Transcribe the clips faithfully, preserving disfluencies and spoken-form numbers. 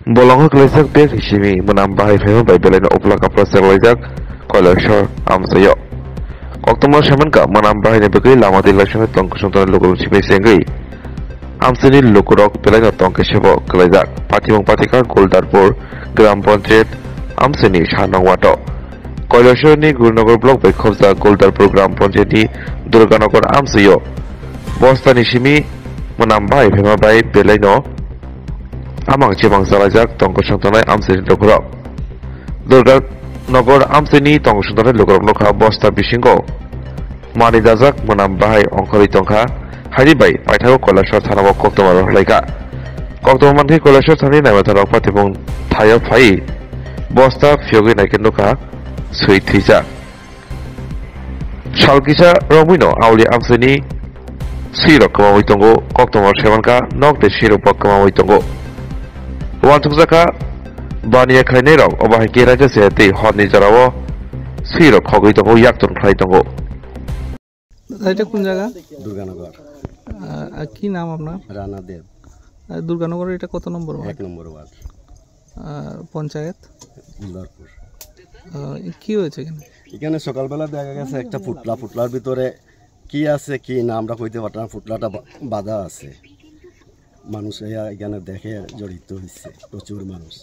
Bolongo kwlaijak bag ni simi mwnam bahai phaima bai belaino uplak aplak chenglaijak Koilashor amchaio. Koktwma saimankha mwnam bahai ni bagwi lama di laisani tong kusungtani lukurok simi chengwi amchaini lukurok belaino tong khe sebo kwlaijak. Patimung pathikha Guldarpur Gram Panchayat amchaini sanong wato. Koilashorni Gurunogor block bai khobjak Guldarpur Gram Panchayatni Durganagar amchaio bostani simi mwnam bahai phaima bai belaino amang chimang chalaijak tong kusungtongnai amchaini lukurok. Durganagar amchaini tong kusungtongnai lukurok nukha bosta bisingo manwi dajak mwnam bahai ongkhorwi tongkha, haini bai paithago Koilashor thanao koktwma rwlaikha. Koktwma mankhe Koilashor thani naimatharok patimung thaio phaiwi bosta phiyogwi naikhe nukha swi thwijak. Sal kisa romwino auli amchaini swirok kwmawi tongo, koktwma saimankha nok tei swirokbo kwmawi tongo. Uansukjakha baniya khlainairok, obo hai khe raida se tei horni jorao swirok khogwi tongo, yaktung khlai tongo. এটা কোন জায়গা? দুর্গানগর। আহ, আর কি নাম আপনার? রানা দেব। আহ, দুর্গানগরের এটা কত নম্বর ওয়ার্ড? এক নম্বর ওয়ার্ড। আর পঞ্চায়েত? গুলদারপুর। আহ, কি হয়েছে এখানে? এখানে সকালবেলা দেখা গেছে একটা পুটলা, পুটলার ভিতরে কি আছে কি না আমরা কইতে পারতাম না, পুটলাটা বা-, বাঁধা আছে। মানুষ এয়া এখানে দেখে জড়িত হইছে, প্রচুর মানুষ।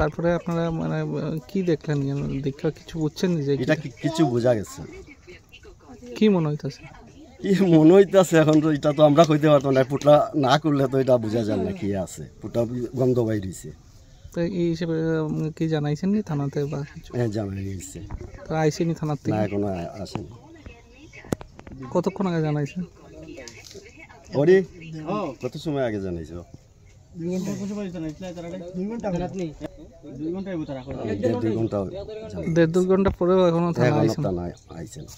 তারপরে আপনারা মানে, আহ, কি দেখলেন? কেন দেখা কিছু বুঝছেন যে কি? এটা কি-, কিছু বোঝা গেছে না। কি মনে হইতাছে? কি মনে হইতাছে এখন তো, এটা তো আমরা কইতে পারতাম না। পুটলা না করলে তো এটা বোঝা যায় না কি আছে। পুটলা গন্ধ বাইর হইছে। তো এই হিসেবে, উম, কি জানাইছেন নি থানাতে বা কিছু? হ্যাঁ, জানাই হইছে। তো আইসেনি থানার থেকে? না, এখনো আ-, আসেনি। কতক্ষণ আগে জানাইছেন? ওরে, কত সময় আগে জানাইছো? দুই ঘন্টা। দেড় দুই ঘন্টা জানাই। দেড় দুই ঘন্টা পরেও এখনো থানা এখনো আইসেনি। থানা আইসেনি।